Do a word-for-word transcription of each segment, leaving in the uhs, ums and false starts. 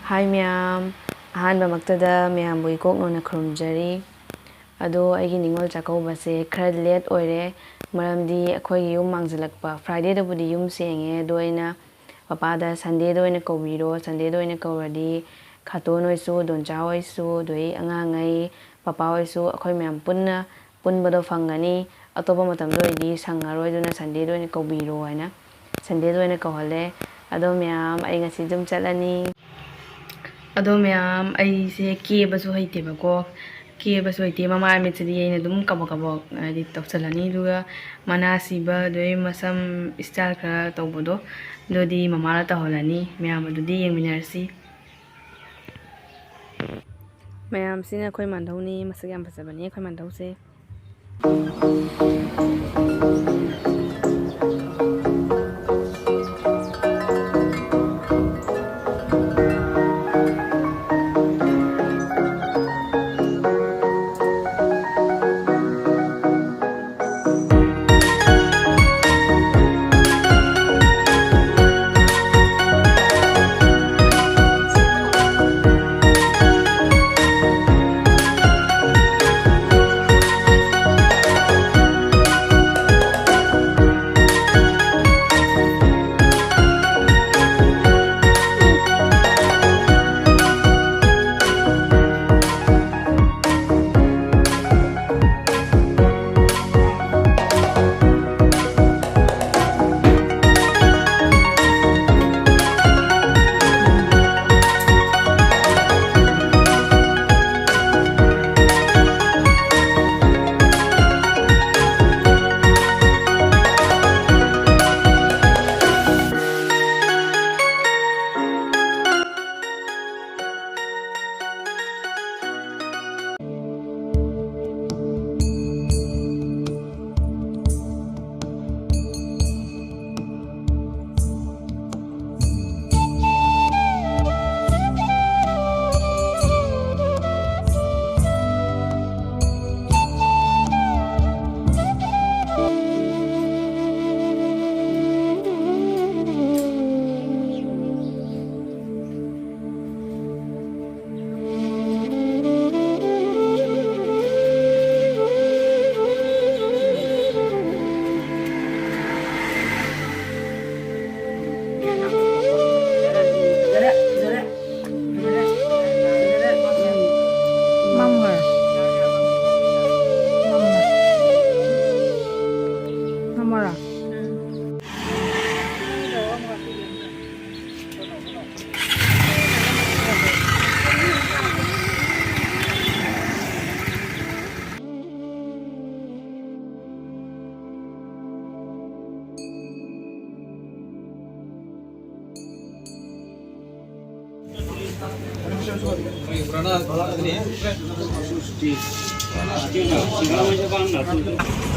ꯍꯥꯏ ꯃꯌꯥꯝ, ꯑꯍꯥꯟꯕꯃꯛꯇꯗ ꯃꯌꯥꯝꯕꯨ ꯏꯀꯣꯛ ꯅꯧꯅ ꯈꯨꯔꯨꯝꯖꯔꯤ꯫ ꯑꯗꯣ ꯑꯩꯒꯤ ꯅꯤꯉꯣꯜ ꯆꯥꯛꯀꯧꯕꯁꯦ ꯈꯔ ꯂꯦꯠ ꯑꯣꯏꯔꯦ, ꯃꯔꯝꯗꯤ ꯑꯩꯈꯣꯏꯒꯤ ꯌꯨꯝ ꯃꯥꯡꯁꯤꯜꯂꯛꯄ꯫ ꯐ꯭ꯔꯥꯏꯗꯦꯗꯕꯨꯗꯤ ꯌꯨꯝ ꯁꯦꯡꯉꯦ, ꯑꯗꯣ ꯑꯩꯅ ꯄꯄꯥꯗ ꯁꯟꯗꯦꯗ ꯑꯣꯏꯅ ꯀꯧꯕꯤꯔꯣ, ꯁꯟꯗꯦꯗ ꯑꯣꯏꯅ ꯀꯧꯔꯗꯤ ꯈꯥꯇꯣꯟ ꯍꯣꯏꯁꯨ, ꯗꯣꯟꯆꯥ ꯍꯣꯏꯁꯨ, ꯑꯗꯩ ꯑꯉꯥꯡꯉꯩ, ꯄꯄꯥ ꯍꯣꯏꯁꯨ, ꯑꯩꯈꯣꯏ ꯃꯌꯥꯝ ꯄꯨꯟꯅ ꯄꯨꯟꯕꯗꯣ ꯐꯪꯒꯅꯤ꯫ ꯑꯇꯣꯞꯄ ꯃꯇꯝꯗ ꯑꯣꯏꯔꯗꯤ ꯁꯪꯉꯔꯣꯏ, ꯑꯗꯨꯅ ꯁꯟꯗꯦꯗ ꯑꯣꯏꯅ ꯀꯧꯕꯤꯔꯣ ꯍꯥꯏꯅ ꯁꯟꯗꯦꯗ ꯑꯣꯏꯅ ꯀꯧꯍꯜꯂꯦ꯫ ꯑꯗꯣ ꯃꯌꯥꯝ, ꯑꯩ ꯉꯁꯤ ꯌꯨꯝ ꯆꯠꯂꯅꯤ꯫ ꯑꯗꯣ ꯃꯌꯥꯝ, ꯑꯩꯁꯦ ꯀꯦꯕꯁꯨ ꯍꯩꯇꯦꯕꯀꯣ꯫ ꯀꯦꯕꯁꯨ ꯍꯩꯇꯦ꯫ ꯃꯃꯥꯏ ꯃꯃꯤꯠꯁꯤꯗꯤ ꯑꯩꯅ ꯑꯗꯨꯝ ꯀꯕꯛ ꯀꯕꯛ ꯍꯥꯏꯗꯤ ꯇꯧꯁꯜꯂꯅꯤ, ꯑꯗꯨꯒ ꯃꯅꯥ ꯁꯤꯕ, ꯑꯗꯩ ꯃꯁꯝ ꯏꯁꯇꯥꯏꯜ ꯈꯔ ꯇꯧꯕꯗꯣ, ꯑꯗꯨꯗꯤ ꯃꯃꯥꯅ ꯇꯧꯍꯜꯂꯅꯤ꯫ ꯃꯌꯥꯝ ꯑꯗꯨꯗꯤ ꯌꯦꯡꯃꯤꯟꯅꯔꯁꯤ꯫ ꯃꯌꯥꯝꯁꯤꯅ ꯑꯩꯈꯣꯏ ꯃꯥꯟꯗꯧꯅꯤ꯫ ꯃꯁꯛ ꯌꯥꯝ ꯐꯖꯕꯅꯤ ꯑꯩꯈꯣꯏ ꯃꯥꯟꯗꯧꯁꯦ꯫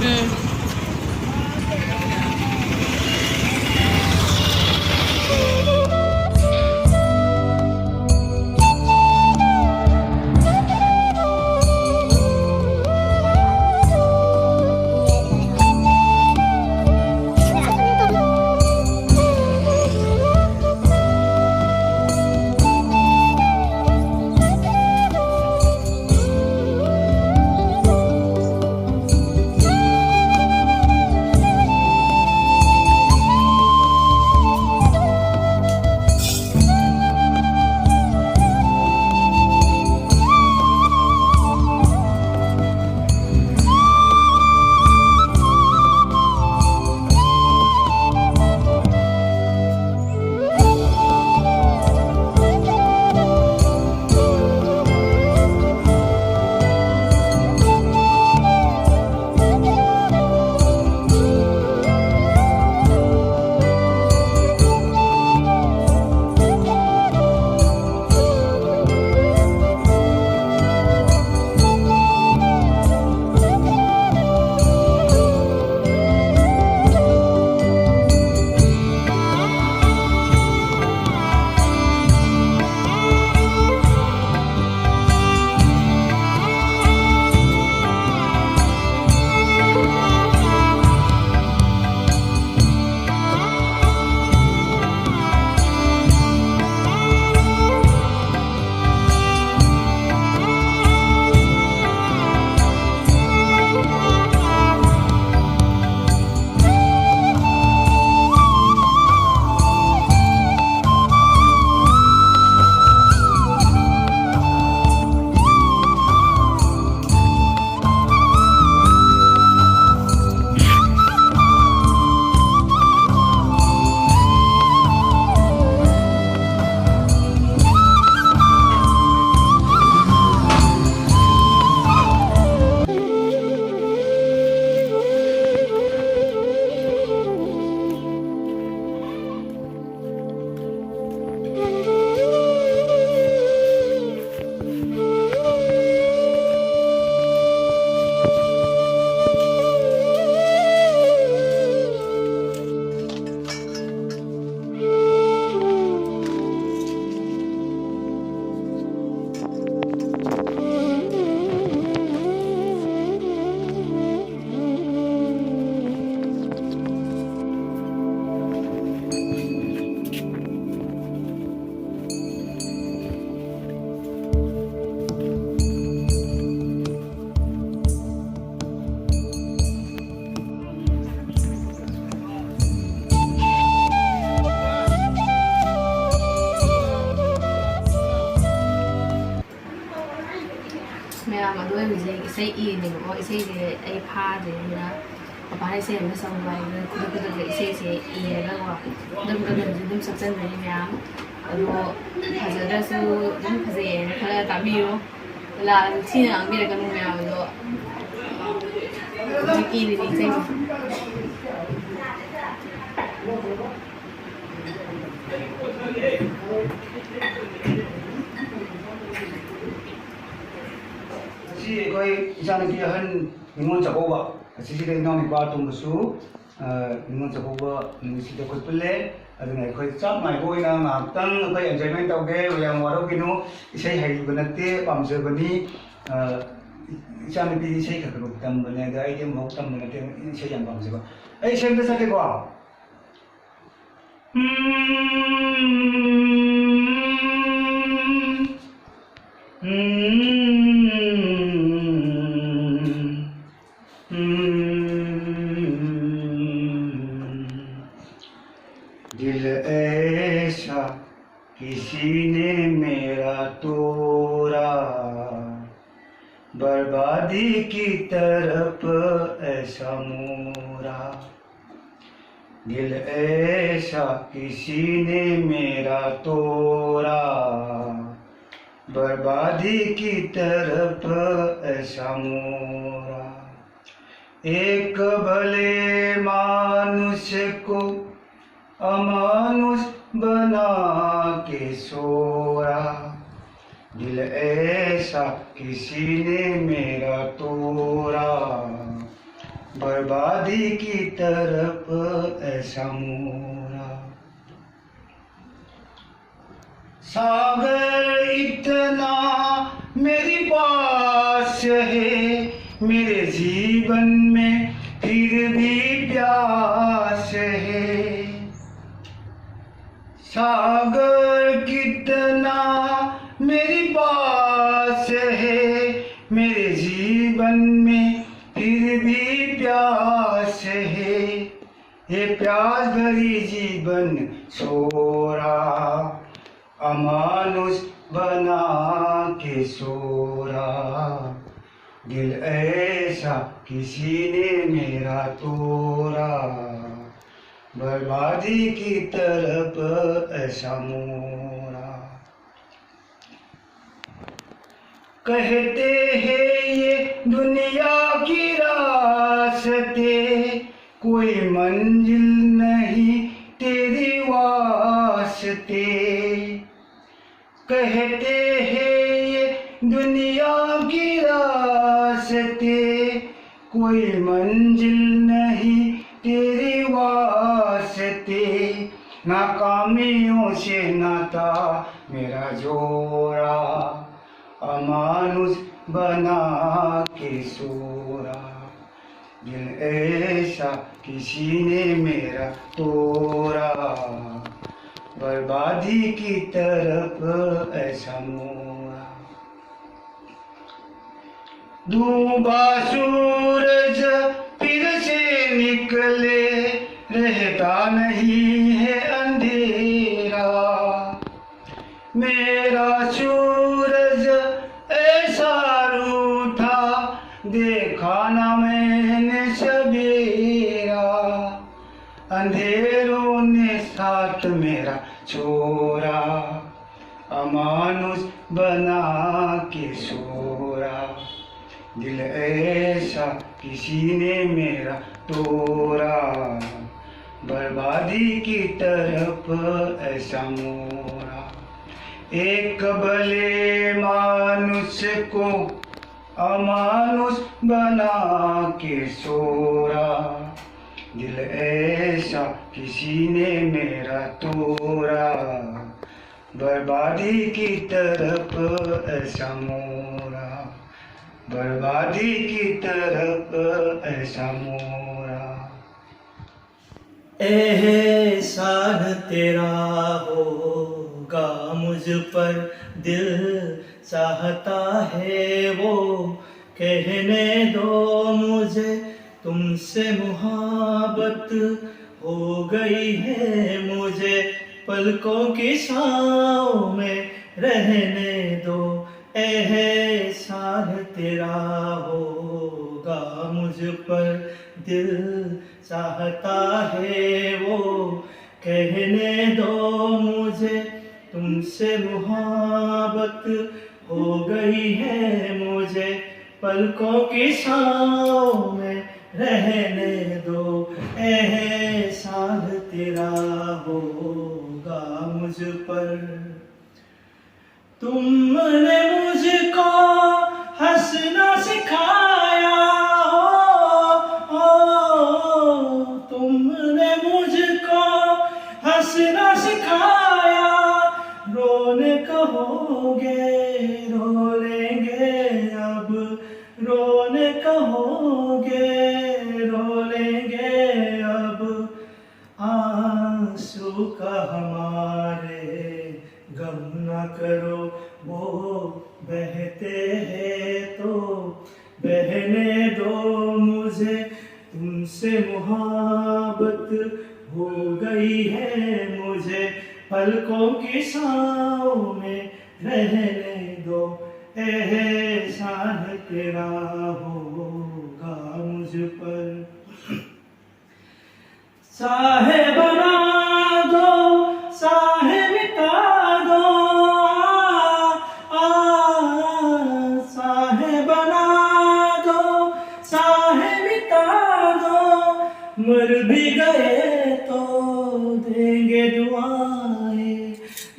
ꯎꯝ꯫ ꯍꯧꯖꯤꯛ ꯏꯁꯩ ꯏꯔꯤꯅꯦꯕꯀꯣ꯫ ꯏꯁꯩꯁꯦ ꯑꯩ ꯐꯥꯗ꯭ꯔꯤꯕꯅꯤꯅ ꯄꯄꯥꯅ ꯏꯁꯩ ꯑꯃ ꯁꯛꯂꯛꯑꯣ ꯍꯥꯏꯕꯗ ꯈꯨꯗꯛ ꯈꯨꯗꯛꯇ ꯏꯁꯩꯁꯦ ꯏꯔꯒꯀꯣ, ꯈꯨꯗꯛ ꯈꯨꯗꯛꯇꯁꯨ ꯑꯗꯨꯝ ꯁꯛꯆꯟꯕꯅꯤ ꯃꯌꯥꯝ꯫ ꯑꯗꯣ ꯐꯖꯗ꯭ꯔꯁꯨ ꯑꯗꯨꯝ ꯐꯖꯩꯌꯦꯅ ꯈꯔ ꯇꯥꯕꯤꯌꯣ꯫ ꯂꯥꯜꯂꯁꯨ ꯊꯤꯅ ꯉꯥꯡꯕꯤꯔꯛꯀꯅꯨ ꯃꯌꯥꯝ ꯑꯗꯣ꯫ ꯍꯧꯖꯤꯛ ꯏꯔꯤꯅꯦ ꯏꯁꯩꯁꯦ꯫ ꯉꯁꯤ ꯑꯩꯈꯣꯏ ꯏꯆꯥꯅꯨꯄꯤ ꯑꯍꯟ ꯅꯤꯉꯣꯜ ꯆꯥꯛꯀꯧꯕ ꯑꯁꯤꯁꯤꯗ ꯏꯅꯥꯎꯅꯨꯄꯥ ꯑꯇꯣꯝꯕꯁꯨ, ꯑ, ꯅꯤꯉꯣꯜ ꯆꯥꯛꯀꯧꯕ ꯅꯨꯃꯤꯠꯁꯤꯗ ꯑꯩꯈꯣꯏ ꯄꯨꯜꯂꯦ꯫ ꯑꯗꯨꯅ ꯑꯩꯈꯣꯏ ꯆꯥꯛ ꯉꯥꯏꯕ ꯑꯣꯏꯅ ꯉꯥꯏꯍꯥꯛꯇꯪ ꯑꯩꯈꯣꯏ enjoyment ꯇꯧꯒꯦ꯫ ꯌꯥꯝ ꯋꯥꯔꯧꯕꯤꯅꯨ, ꯏꯁꯩ ꯍꯩꯕ ꯅꯠꯇꯦ, ꯄꯥꯝꯖꯕꯅꯤ꯫ ꯑ, ꯏꯆꯥꯅꯨꯄꯤꯗꯤ ꯏꯁꯩ ꯈꯔ ꯈꯔ ꯇꯝꯕꯅꯦ, ꯑꯗ ꯑꯩꯗꯤ ꯑꯃꯨꯛ ꯇꯝꯕ ꯅꯠꯇꯦ, ꯏꯁꯩ ꯌꯥꯝ ꯄꯥꯝꯖꯕ꯫ ꯑꯩ ꯏꯁꯩ ꯑꯝꯇ ꯁꯛꯀꯦꯀꯣ꯫ दिल ऐसा किसी ने मेरा तोड़ा, बर्बादी की तरफ ऐसा मोड़ा। दिल ऐसा किसी ने मेरा तोड़ा, बर्बादी की तरफ ऐसा मोड़ा। एक भले मानुष को अमानुष बना के सोरा, दिल ऐसा किसी ने मेरा तोड़ा, बर्बादी की तरफ ऐसा मोरा। सागर इतना मेरी पास है, मेरे जीवन में फिर भी प्यास है। सागर कितना मेरी पास है, मेरे जीवन में फिर भी प्यास है। ये प्यास भरी जीवन छोरा, अमानुष बना के सोरा। दिल ऐसा किसी ने मेरा तोड़ा, बर्बादी की तरफ ऐसा मोड़ा। कहते हैं ये दुनिया की रास्ते, कोई मंजिल नहीं तेरी वास्ते। कहते हैं ये दुनिया की रास्ते, कोई मंजिल नहीं तेरी वास्ते। नाकामियों से नाता मेरा जोड़ा, अमानुष बना के सोरा। दिल ऐसा किसी ने मेरा तोड़ा, बर्बादी की तरफ ऐसा मोड़ा। डूबा सूरज फिर से निकले, रहता नहीं है अंधेरा। मेरा सूरज ऐसा रूठा, देखा ना मैंने सवेरा। अंधेरों ने साथ मेरा छोड़ा, अमानुष बना के सोरा। दिल ऐसा किसी ने मेरा तोड़ा, बर्बादी की तरफ ऐसा मोड़ा। एक भले मानुष को अमानुष बना के सोरा। दिल ऐसा किसी ने मेरा तोड़ा, बर्बादी की तरफ ऐसा मोड़ा, बर्बादी की तरफ ऐसा मोड़ा। एहसान तेरा होगा मुझ पर, दिल चाहता है वो कहने दो मुझे, तुमसे मोहब्बत हो गई है मुझे, पलकों की छाँव में रहने दो। एहसान तेरा होगा मुझ पर, दिल चाहता है वो कहने दो मुझे, तुमसे मोहब्बत हो गई है मुझे, पलकों की छाँव में रहने दो, एहसान तेरा होगा मुझ पर। तुमने मुझको हंसना सिखाया हो, हो, तुमने मुझको हंसना सिखाया, रोने कहोगे रो लेंगे अब, रोने कहोगे रो लेंगे अब, आंसू का हमारे गम ना करो, वो बहते हैं तो बहने दो मुझे, तुमसे मोहब्बत हो गई है मुझे, पलकों की छाँव में रहने दो, एहसान तेरा होगा मुझ पर। चाहे बना दो, चाहे मिटा दो, आ, आ, चाहे बना दो, चाहे मिटा दो, मर भी गए तो देंगे दुआएं,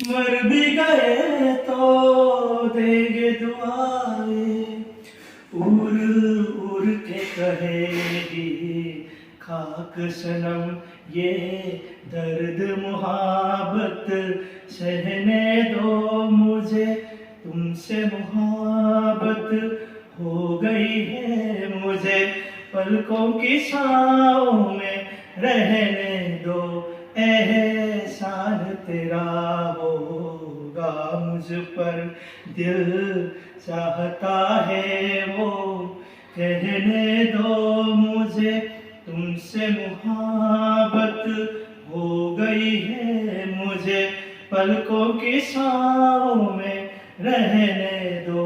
मर भी गए तो देंगे दुआएं। उड़ उड़ के कहेगी खाक सनम ये दर्द मोहब्बत, सहने दो मुझे, तुमसे मोहब्बत हो गई है मुझे, पलकों की छाँव में रहने दो, एहसान तेरा होगा मुझ पर, दिल चाहता है वो कहने दो मुझे, तुमसे मोहब्बत हो गई है मुझे, पलकों की छाँव में रहने दो।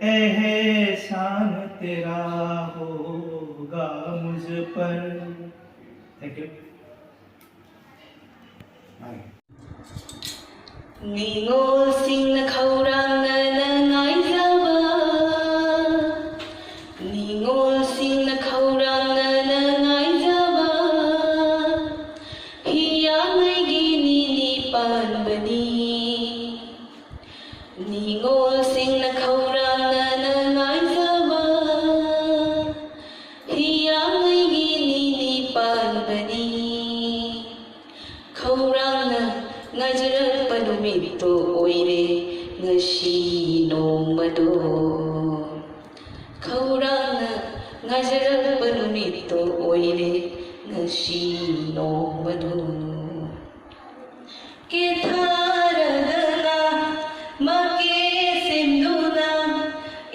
एहसान तेरा होगा मुझ पर। Thank you. ꯅꯤꯉꯣꯜꯁꯤꯡꯅ ꯈꯧꯔꯥꯡꯅꯅ ꯉꯥꯏꯖꯕ, ꯅꯤꯉꯣꯜꯁꯤꯡꯅ ꯈꯧꯔꯥꯡꯅꯅ ꯉꯥꯏꯖꯕ, ꯍꯤꯌꯥꯡꯉꯩꯒꯤ ꯅꯤꯅꯤ ꯄꯥꯟꯕꯅꯤ꯫ ꯅꯤꯉꯣꯜꯁꯤꯡꯅ ꯈꯧꯔꯥꯡꯅꯅ ꯉꯥꯏꯖꯕ, ꯍꯤꯌꯥꯡꯉꯩꯒꯤ ꯅꯤꯅꯤ ꯄꯥꯟꯕꯅꯤ꯫ ꯈꯧꯔꯥꯡꯅ ꯉꯥꯏꯖꯔꯛꯄ ꯅꯨꯃꯤꯠꯇꯣ ꯑꯣꯏꯔꯦ ꯉꯁꯤ ꯅꯣꯡꯃꯗꯣ꯫ ꯈꯧꯔꯥꯡꯅ ꯉꯥꯏꯖꯔꯛꯄ ꯅꯨꯃꯤꯠꯇꯣ ꯑꯣꯏꯔꯦ ꯉꯁꯤ ꯅꯣꯡꯃꯗꯣ꯫ ꯀꯦꯊꯔꯗꯅ ꯃꯀꯦ ꯁꯦꯝꯗꯨꯅ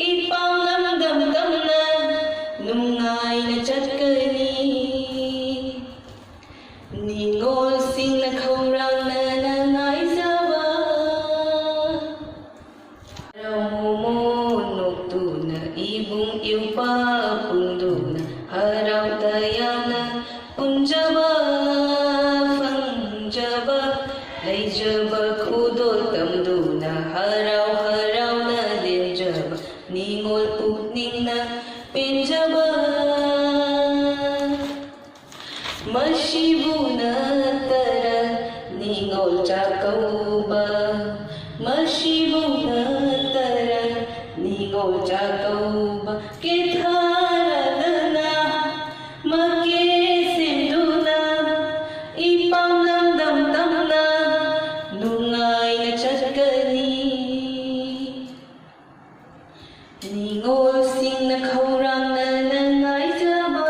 ꯏꯄꯥꯝ ꯂꯝꯗꯝ ꯇꯝꯅ ꯅꯨꯡꯉꯥꯏꯅ ꯆꯠꯀꯅꯤ꯫ ꯅꯤꯉꯣꯜꯁꯤꯡꯅ ꯈꯧꯔꯥꯡꯅꯅ ꯉꯥꯏꯖꯕ꯫ ꯍꯔꯥꯎ ꯃꯣꯃꯣꯟ ꯅꯣꯛꯇꯨꯅ ꯏꯕꯨꯡ ꯏꯄ꯭ꯋꯥ ꯄꯨꯟꯗꯨꯅ ꯍꯔꯥꯎ ꯇꯌꯥꯝꯅ ꯄꯨꯟꯖꯕ ꯐꯪꯖꯕ ꯂꯩꯖꯕ ꯈꯨꯗꯣꯜ ꯇꯝꯗꯨꯅ ꯍꯔꯥꯎ ꯍꯔꯥꯎꯅ ꯂꯦꯟꯖꯕ ꯅꯤꯉꯣꯜ ꯄꯨꯛꯅꯤꯡꯅ ꯄꯦꯟꯖꯕ꯫ ꯃꯁꯤꯕꯨ ꯅꯠꯇꯔ ꯅꯤꯉꯣꯜ ꯆꯥꯛꯀꯧꯕ, ꯃꯁꯤꯕꯨ ꯅꯠꯇꯔ ꯅꯤꯉꯣꯜ ꯆꯥꯛꯀꯧꯕ ꯀꯦꯊꯔꯗꯅ ꯃꯀꯦ ꯁꯦꯝꯗꯨꯅ ꯏꯄꯥꯝ ꯂꯝꯗꯝ ꯇꯝꯅ ꯅꯨꯡꯉꯥꯏꯅ ꯆꯠꯀꯅꯤ꯫ ꯅꯤꯉꯣꯜꯁꯤꯡꯅ ꯈꯧꯔꯥꯡꯅꯅ ꯉꯥꯏꯖꯕ꯫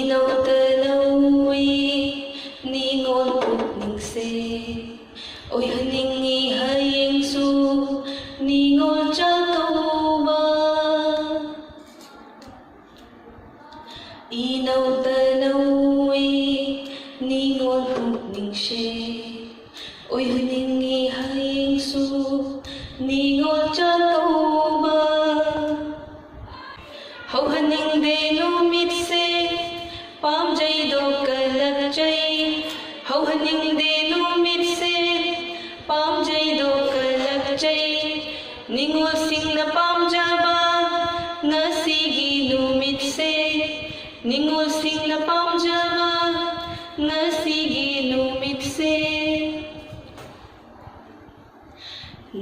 ꯏꯅꯧꯇ ꯅꯧꯏ ꯅꯤꯉꯣꯜ ꯄꯨꯛꯅꯤꯡꯁꯦ, ꯑꯣꯏꯍꯟꯅꯤꯡꯏ ꯍꯌꯦꯡꯁꯨ ꯅꯤꯉꯣꯜ ꯆꯥꯛꯀꯧꯕ꯫ ꯏꯅꯧ ꯅꯤꯉꯣꯜ ꯆꯥꯛꯀꯧꯕ꯫ ꯍꯧꯍꯟꯅꯤꯡꯗꯦ ꯅꯨꯃꯤꯠꯁꯦ, ꯄꯥꯝꯖꯩꯗꯣ ꯀꯜꯂꯛꯆꯩ꯫ ꯍꯧꯍꯟꯅꯤꯡꯗꯦ ꯅꯨꯃꯤꯠꯁꯦ, ꯄꯥꯝꯖꯩꯗꯣ ꯀꯜꯂꯛꯆꯩ꯫ ꯅꯤꯉꯣꯜꯁꯤꯡꯅ ꯄꯥꯝꯖꯕ ꯉꯁꯤꯒꯤ ꯅꯨꯃꯤꯠꯁꯦ, ꯅꯤꯉꯣꯜꯁꯤꯡꯅ ꯄꯥꯝꯖꯕ ꯉꯁꯤꯒꯤ ꯅꯨꯃꯤꯠꯁꯦ꯫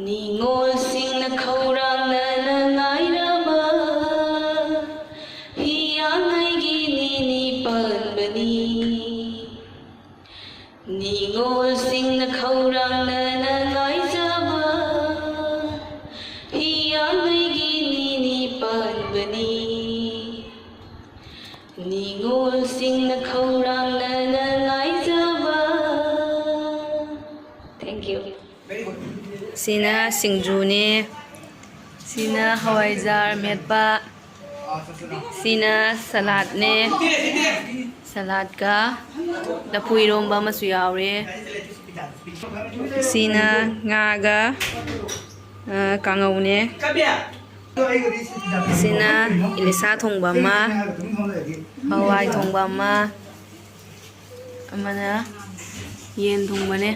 ꯅꯤꯉꯣꯜꯁꯤꯡꯅ ꯈꯧꯔꯥꯡꯅꯅ ꯉꯥꯏꯔꯕ ꯍꯤꯌꯥꯡꯉꯩꯒꯤ ꯅꯤꯅꯤ ꯄꯥꯟꯕꯅꯤ꯫ ꯅꯤꯉꯣꯜꯁꯤꯡꯅ ꯈꯧꯔꯥꯡꯅꯅ ꯉꯥꯏꯖꯕ ꯍꯤꯌꯥꯡꯉꯩꯒꯤ ꯅꯤꯅꯤ ꯄꯥꯟꯕꯅꯤ꯫ ꯅꯤꯉꯣꯜꯁꯤꯡꯅ ꯈꯧꯔꯥꯡꯅꯅ ꯉꯥꯏꯖꯕ꯫ Thank you. ꯁꯤꯅ ꯁꯤꯡꯖꯨꯅꯦ, ꯁꯤꯅ ꯍꯋꯥꯏꯖꯥꯔ ꯃꯦꯠꯄ, ꯁꯤꯅ ꯁꯂꯥꯠꯅꯦ, ꯁꯂꯥꯠꯀ ꯂꯐꯨ ꯏꯔꯣꯝꯕ ꯑꯃꯁꯨ ꯌꯥꯎꯔꯦ꯫ ꯁꯤꯅ ꯉꯥꯒ, ꯑ, ꯀꯥꯡꯉꯧꯅꯦ꯫ ꯁꯤꯅ ꯏꯂꯤꯁꯥ ꯊꯣꯡꯕ ꯑꯃ, ꯍꯋꯥꯏ ꯊꯣꯡꯕ ꯑꯃ, ꯑꯃꯅ ꯌꯦꯟ ꯊꯣꯡꯕꯅꯦ꯫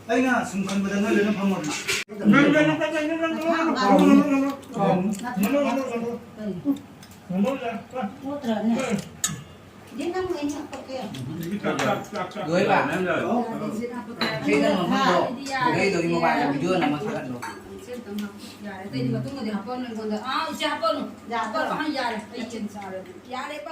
ꯑꯩꯅ ꯁꯨꯝ ꯈꯟꯕꯗ ꯅꯣꯏ ꯂꯣꯏꯅ ꯐꯝꯃꯣ꯫ ꯂꯣꯏꯕ꯫ ꯀꯩꯗꯧꯔꯤ ꯃꯣꯕꯥꯏꯜꯗ ꯚꯤꯗꯤꯑꯣ ꯅꯝꯃ ꯊꯥꯒꯠꯂꯣ꯫ ꯌꯥꯔꯦ, ꯑꯇꯩꯗꯤ ꯃꯇꯨꯡꯗꯗꯤ ꯍꯥꯞꯄꯛꯑꯅꯨ ꯑꯩꯉꯣꯟꯗ꯫ ꯑꯥ, ꯏꯆꯦ ꯍꯥꯞꯄꯛꯑꯅꯨ꯫ ꯍꯥꯞꯄꯛꯑꯅꯨ꯫ ꯑꯥ, ꯌꯥꯔꯦ, ꯑꯩ ꯆꯦꯟ ꯆꯥꯔꯦ꯫ ꯌꯥꯔꯦꯕ꯫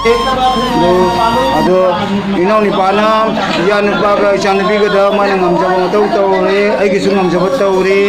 ꯑꯗꯣ, ꯑꯗꯣ ꯏꯅꯥꯎꯅꯨꯄꯥꯅ ꯏꯆꯥꯅꯨꯄꯥꯒ ꯏꯆꯥꯅꯨꯄꯤꯒꯗ ꯃꯥꯅ ꯉꯝꯖꯕ ꯃꯇꯧ ꯇꯧꯔꯦ, ꯑꯩꯒꯤꯁꯨ ꯉꯝꯖꯕ ꯇꯧꯔꯦ꯫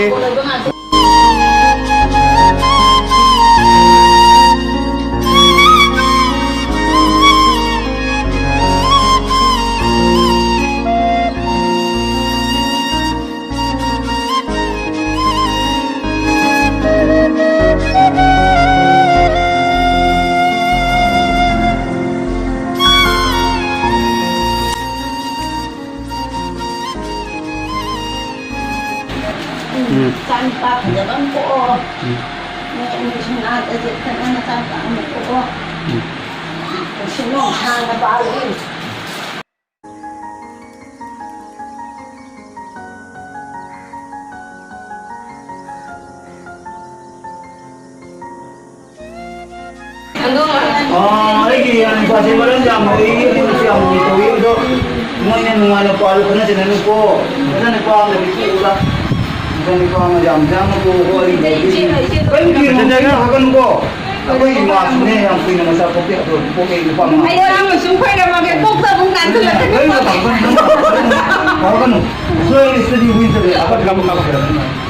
ꯎꯝ꯫ ꯏꯆꯥꯅꯨꯄꯥ ꯐꯖꯕ ꯑꯃ ꯄꯣꯛꯑꯣ꯫ ꯎꯝ꯫ ꯅꯣꯏ ꯑꯅꯤꯁꯨ ꯅꯥꯗ ꯌꯦꯛꯇꯅ ꯅꯆꯥꯅꯨꯄꯥ ꯑꯃ ꯄꯣꯛꯑꯣ꯫ ꯎꯝ꯫ ꯄꯨꯟꯁꯤ ꯅꯨꯡꯁꯥꯡꯅ ꯄꯥꯜꯂꯨ꯫ ꯑꯥ, ꯑꯩꯒꯤ ꯏꯌꯥꯅꯨꯄꯥꯁꯦ ꯃꯔꯝ ꯌꯥꯝ ꯃꯣꯛꯏ, ꯑꯩꯉꯣꯟꯗꯁꯨ ꯌꯥꯝ ꯇꯧꯏ꯫ ꯑꯗꯣ ꯅꯣꯏꯅ ꯅꯨꯡꯉꯥꯏꯅ ꯄꯥꯜꯂꯨ, ꯈꯠꯅ ꯆꯩꯅꯅꯨꯀꯣ꯫ ꯃꯆꯥꯅꯨꯄꯥ ꯑꯃꯗꯤ ꯄꯣꯛꯎꯗ꯫ ꯃꯆꯥꯅꯨꯄꯥ ꯑꯃ ꯌꯥꯝ ꯌꯥꯝꯅ ꯄꯣꯛꯎꯀꯣ꯫ ꯑꯩꯒꯤ ꯀꯔꯤꯝ ꯀꯤꯔꯨꯅꯨ, ꯀꯔꯤꯝ ꯄꯥꯈꯠꯀꯅꯨꯀꯣ꯫ ꯑꯩꯈꯣꯏ ꯏꯃꯥꯁꯨꯅꯦ ꯌꯥꯝ ꯀꯨꯏꯅ ꯃꯆꯥ ꯄꯣꯛꯇꯦ꯫ ꯑꯗꯣ ꯄꯣꯛꯑꯦ ꯅꯨꯄꯥ ꯑꯃ꯫ ꯑꯩ ꯆꯥꯝꯃ ꯁꯨꯝ ꯈꯣꯏꯔꯝꯃꯒꯦ, ꯄꯣꯛꯇꯕ ꯉꯥꯛꯇ ꯅꯠꯇꯦ꯫ ꯀꯔꯤꯝꯇ ꯄꯥꯈꯠꯀꯅꯨ, ꯄꯥꯈꯠꯀꯅꯨ꯫ ꯁꯣꯏ ꯏꯁꯇꯗꯤ ꯋꯤꯟ ꯇꯧꯔꯦ꯫ ꯀꯥꯞꯄꯨ, ꯀꯥꯞꯄꯨ, ꯀꯥꯞꯄꯨ꯫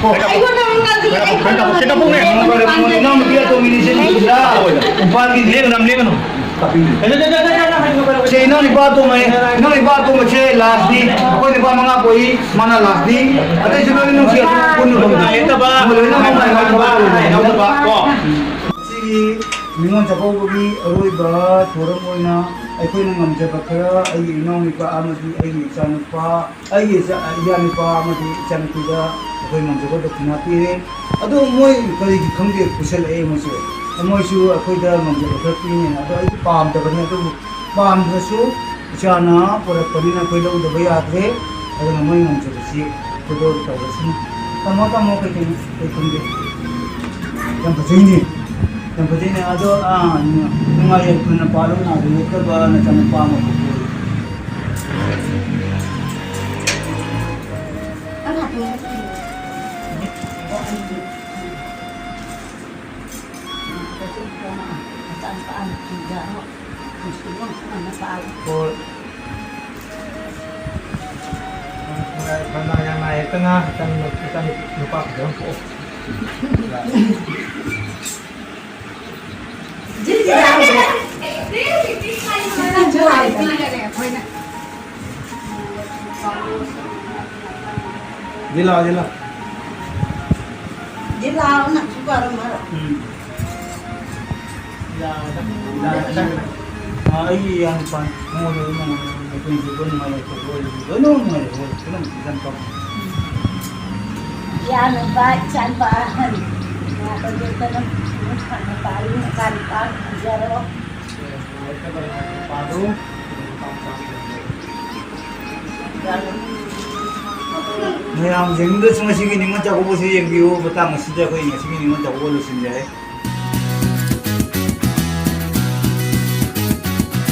ꯑꯣ꯫ ꯑꯩꯉꯣꯟꯗ ꯑꯃꯨꯛ ꯉꯥꯡꯁꯤꯜꯂꯛꯑꯦ꯫ ꯀꯩꯅꯣ, ꯀꯩꯅꯣ, ꯀꯩꯅꯣ, ꯀꯩꯅꯣ, ꯏꯅꯥꯎꯅꯨꯄꯤ ꯑꯇꯣꯝꯕꯤꯅꯤ ꯁꯤ ꯅꯨꯄꯤꯁꯤꯅ ꯏꯝꯐꯥꯜꯒꯤ ꯂꯦꯡꯒꯅꯨ, ꯂꯦꯡꯒꯅꯨ꯫ ꯁꯦ, ꯏꯅꯥꯎ ꯅꯨꯄꯥ ꯑꯇꯣꯝꯕꯅꯦ, ꯏꯅꯥꯎ ꯅꯨꯄꯥ ꯑꯇꯣꯝꯕꯁꯦ ꯂꯥꯁꯅꯤ꯫ ꯑꯩꯈꯣꯏ ꯅꯨꯄꯥ ꯃꯉꯥ ꯄꯣꯛꯏ, ꯃꯥꯅ ꯂꯥꯁꯅꯤ꯫ ꯑꯇꯩꯁꯨ ꯂꯣꯏꯅ ꯅꯨꯡꯁꯤ, ꯄꯨꯟꯅ ꯂꯩꯇꯕ꯫ ꯃꯣꯏ ꯂꯣꯏꯅ ꯃꯃꯥꯏ ꯃꯃꯥꯏ ꯃꯃꯥꯏ ꯃꯃꯥꯏ ꯃꯃꯥꯏ꯫ ꯀꯣ꯫ ꯁꯤꯒꯤ ꯅꯤꯉꯣꯜ ꯆꯥꯛꯀꯧꯕꯒꯤ ꯑꯔꯣꯏꯕ ꯊꯧꯔꯝ ꯑꯣꯏꯅ ꯑꯩꯈꯣꯏꯅ ꯉꯝꯖꯕ ꯈꯔ ꯑꯩꯒꯤ ꯏꯅꯥꯎ ꯅꯨꯄꯥ ꯑꯃꯗꯤ ꯑꯩꯒꯤ ꯏꯆꯥ ꯅꯨꯄꯥ ꯑꯩꯒꯤ ꯏꯆꯥ, ꯏꯌꯥꯅꯨꯄꯥ ꯑꯃꯗꯤ ꯏꯆꯥꯅꯨꯄꯤꯗ ꯑꯩꯈꯣꯏ ꯉꯝꯖꯕ ꯗꯈꯤꯅꯥ ꯄꯤꯔꯦ꯫ ꯑꯗꯣ ꯃꯣꯏ ꯀꯔꯤꯒꯤ ꯈꯪꯗꯦ ꯄꯨꯁꯜꯂꯛꯑꯦ ꯃꯣꯏꯁꯨ꯫ ꯃꯣꯏꯁꯨ ꯑꯩꯈꯣꯏꯗ ꯉꯝꯖꯕ ꯈꯔ ꯄꯤꯅꯦꯅ꯫ ꯑꯗꯣ ꯑꯩꯗꯤ ꯄꯥꯝꯗꯕꯅꯦ, ꯑꯗꯨꯕꯨ ꯄꯥꯝꯗ꯭ꯔꯁꯨ ꯏꯆꯥꯅ ꯄꯨꯔꯛꯄꯅꯤꯅ ꯑꯩꯈꯣꯏ ꯂꯧꯗꯕ ꯌꯥꯗ꯭ꯔꯦ꯫ ꯑꯗꯨꯅ ꯃꯣꯏ ꯉꯝꯖꯕꯁꯤ ꯑꯩꯈꯣꯏꯗ ꯇꯧꯔꯁꯅꯨ꯫ ꯇꯝꯃꯣ, ꯇꯝꯃꯣ, ꯀꯩ ꯀꯩꯅꯣ, ꯀꯩ ꯈꯪꯗꯦ꯫ ꯌꯥꯝ ꯐꯖꯩꯅꯦ, ꯌꯥꯝ ꯐꯖꯩꯅꯦ꯫ ꯑꯗꯣ, ꯑꯥ, ꯅꯨꯡꯉꯥꯏ ꯌꯥꯏꯐꯅ ꯄꯥꯜꯂꯣ, ꯅꯥꯗ ꯌꯦꯛꯇꯕ ꯅꯆꯥꯅꯨꯄꯥ ꯑꯃ ꯄꯣꯛꯄꯤꯌꯨ꯫ ꯍꯣꯏ꯫ ꯈꯪꯅ ꯌꯥꯝ ꯅꯥꯏ, ꯍꯦꯛꯇ ꯉꯥ ꯈꯤꯇꯪ, ꯈꯤꯇꯪ ꯅꯨꯄꯥ ꯐꯖꯕ ꯑꯃ ꯄꯣꯛꯑꯣ꯫ ꯖꯤꯂꯥ, ꯖꯤꯂꯥ꯫ ꯖꯤꯂꯥ ꯑꯃꯅ ꯁꯨꯒꯔ ꯑꯃ꯫ ꯎꯝ꯫ ꯌꯥꯔꯦꯗ꯫ ꯌꯥꯔꯦꯗ꯫ ꯑꯥ, ꯑꯩꯒꯤ ꯏꯌꯥꯅꯨꯄꯥꯅꯤ꯫ ꯃꯉꯣꯟꯗ ꯑꯗꯨꯝ ꯅꯨꯡꯉꯥꯏꯅ ꯂꯩꯊꯣꯛꯑꯣ꯫ ꯂꯣꯏꯅꯃꯛ ꯅꯨꯡꯉꯥꯏ ꯂꯩꯊꯣꯛꯑꯣ꯫ ꯄꯨꯝꯅꯃꯛ ꯏꯆꯝ ꯆꯝꯅ꯫ ꯏꯌꯥꯅꯨꯄꯥ, ꯏꯆꯥꯅꯨꯄꯥ ꯑꯍꯟ꯫ ꯃꯥ ꯍꯧꯖꯤꯛꯇ ꯑꯗꯨꯝ ꯐꯅ ꯄꯥꯜꯂꯤ꯫ ꯃꯆꯥꯅꯨꯄꯥ ꯐꯖꯔꯣ꯫ ꯃꯌꯥꯝꯁꯤꯡꯗꯁꯨ ꯉꯁꯤꯒꯤ ꯅꯤꯉꯣꯜ ꯆꯥꯛꯀꯧꯕꯁꯤ ꯌꯦꯡꯕꯤꯌꯨ꯫ ꯃꯇꯥꯡ ꯑꯁꯤꯗ ꯑꯩꯈꯣꯏ ꯉꯁꯤꯒꯤ ꯅꯤꯉꯣꯜ ꯆꯥꯛꯀꯧꯕ ꯂꯣꯏꯁꯤꯟꯖꯔꯦ꯫